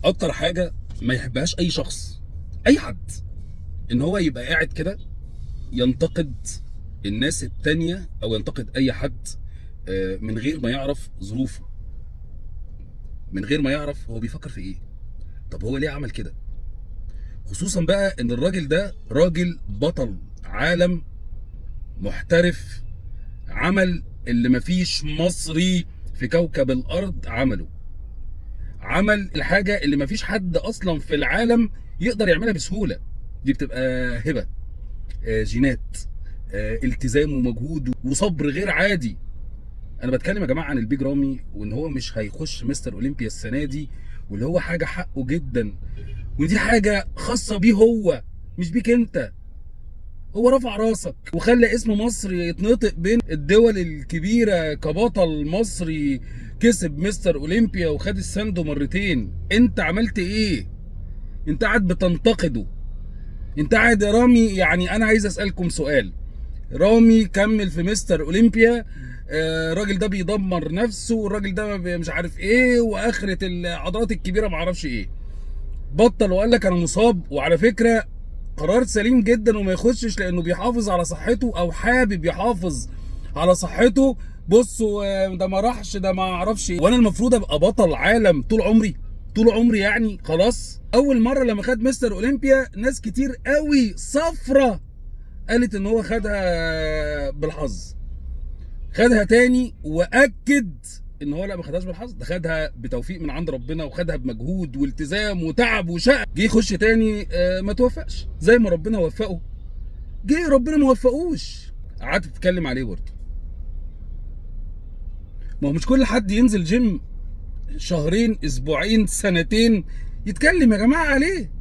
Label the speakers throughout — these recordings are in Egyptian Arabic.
Speaker 1: اكتر حاجة ما يحبهاش اي شخص، اي حد، ان هو يبقى قاعد كده ينتقد الناس التانية او ينتقد اي حد من غير ما يعرف ظروفه، من غير ما يعرف هو بيفكر في ايه، طب هو ليه عمل كده. خصوصا بقى ان الراجل ده راجل بطل عالم محترف، عمل اللي مفيش مصري في كوكب الارض عمله، عمل الحاجة اللي مفيش حد اصلا في العالم يقدر يعملها بسهولة. دي بتبقى هبه، جينات، التزام ومجهود وصبر غير عادي. انا بتكلم يا جماعة عن البيج رامي، وان هو مش هيخش مستر اولمبيا السنة دي، واللي هو حاجة حقه جدا، ودي حاجة خاصة بيه هو، مش بيك انت. هو رفع راسك وخلى اسم مصر يتنطق بين الدول الكبيرة كبطل مصري كسب مستر اولمبيا وخد الساندو مرتين. انت عملت ايه؟ انت قاعد بتنتقده. انت قاعد يا رامي، يعني انا عايز اسالكم سؤال. رامي كمل في مستر اولمبيا، الراجل ده بيدمر نفسه، والراجل ده مش عارف ايه، واخره العضلات الكبيرة ما اعرفش ايه، بطل وقال لك انا مصاب. وعلى فكرة قرار سليم جدا وما يخشش، لانه بيحافظ على صحته او حابب يحافظ على صحته. بصوا ده ما راحش، ده ما اعرفش ايه، وانا المفروض ابقى بطل عالم طول عمري، طول عمري يعني خلاص. اول مرة لما خد مستر اولمبيا ناس كتير قوي صفرة قالت ان هو خدها بالحظ، خدها تاني واكد ان هو لا ما خدهاش بالحظ، ده خدها بتوفيق من عند ربنا، وخدها بمجهود والتزام وتعب وشقه. جه يخش تاني ما توفقش زي ما ربنا وفقه، جه ربنا ما وفقوش، قعدت تتكلم عليه برضه. ما هو مش كل حد ينزل جيم شهرين اسبوعين سنتين يتكلم يا جماعة عليه.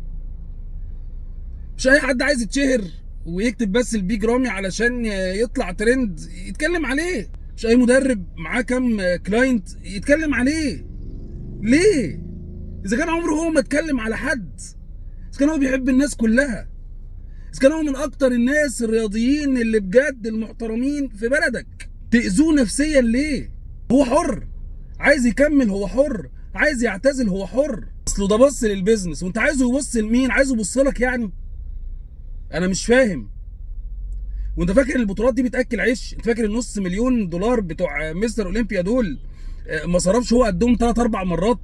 Speaker 1: مش اي حد عايز يتشهر ويكتب بس البيج رامي علشان يطلع ترند يتكلم عليه. مش اي مدرب معاه كام client يتكلم عليه. ليه؟ اذا كان عمره هو ما اتكلم على حد، اذا كان هو بيحب الناس كلها، اذا كان هو من اكتر الناس الرياضيين اللي بجد المحترمين في بلدك، تأذوه نفسيا ليه؟ هو حر، عايز يكمل هو حر، عايز يعتزل هو حر. اصله ده بص لل business، وانت عايزه يبص لمين؟ عايزه يبص لك يعني؟ انا مش فاهم. وانت فاكر البطولات دي بتاكل عيش؟ انت فاكر النص مليون دولار بتوع مستر اولمبيا دول ما صرفش هو قدهم 3-4 مرات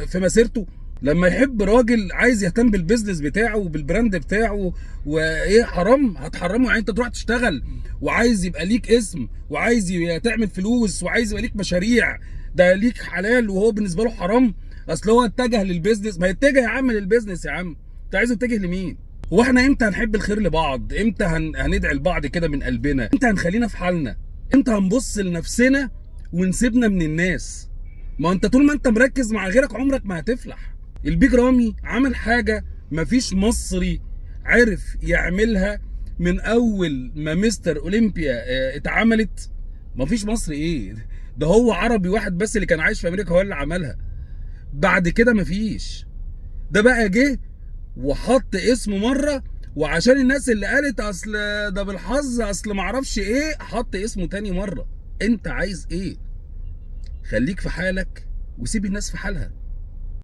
Speaker 1: في مسيرته؟ لما يحب راجل عايز يهتم بال business بتاعه وبال brand بتاعه، وايه حرام هتحرمه؟ يعني انت تروح تشتغل وعايز يبقى ليك اسم، وعايز تعمل فلوس، وعايز يبقى ليك مشاريع، ده ليك حلال وهو بالنسبة له حرام؟ اصل هو اتجه لل business. ما يتجه يا عم لل business يا عم، انت عايزه يتجه لمين؟ هو احنا امتى هنحب الخير لبعض؟ امتى هندعي لبعض كده من قلبنا؟ امتى هنخلينا في حالنا؟ امتى هنبص لنفسنا ونسيبنا من الناس؟ ما انت طول ما انت مركز مع غيرك عمرك ما هتفلح. البيج رامي عمل حاجة مفيش مصري عرف يعملها من اول ما مستر اولمبيا اتعملت. مفيش مصري، ايه ده، هو عربي واحد بس اللي كان عايش في امريكا هو اللي عملها، بعد كده مفيش. ده بقى جه وحط اسمه مرة، وعشان الناس اللي قالت اصل ده بالحظ اصل معرفش ايه، حط اسمه تاني مرة. انت عايز ايه؟ خليك في حالك وسيب الناس في حالها.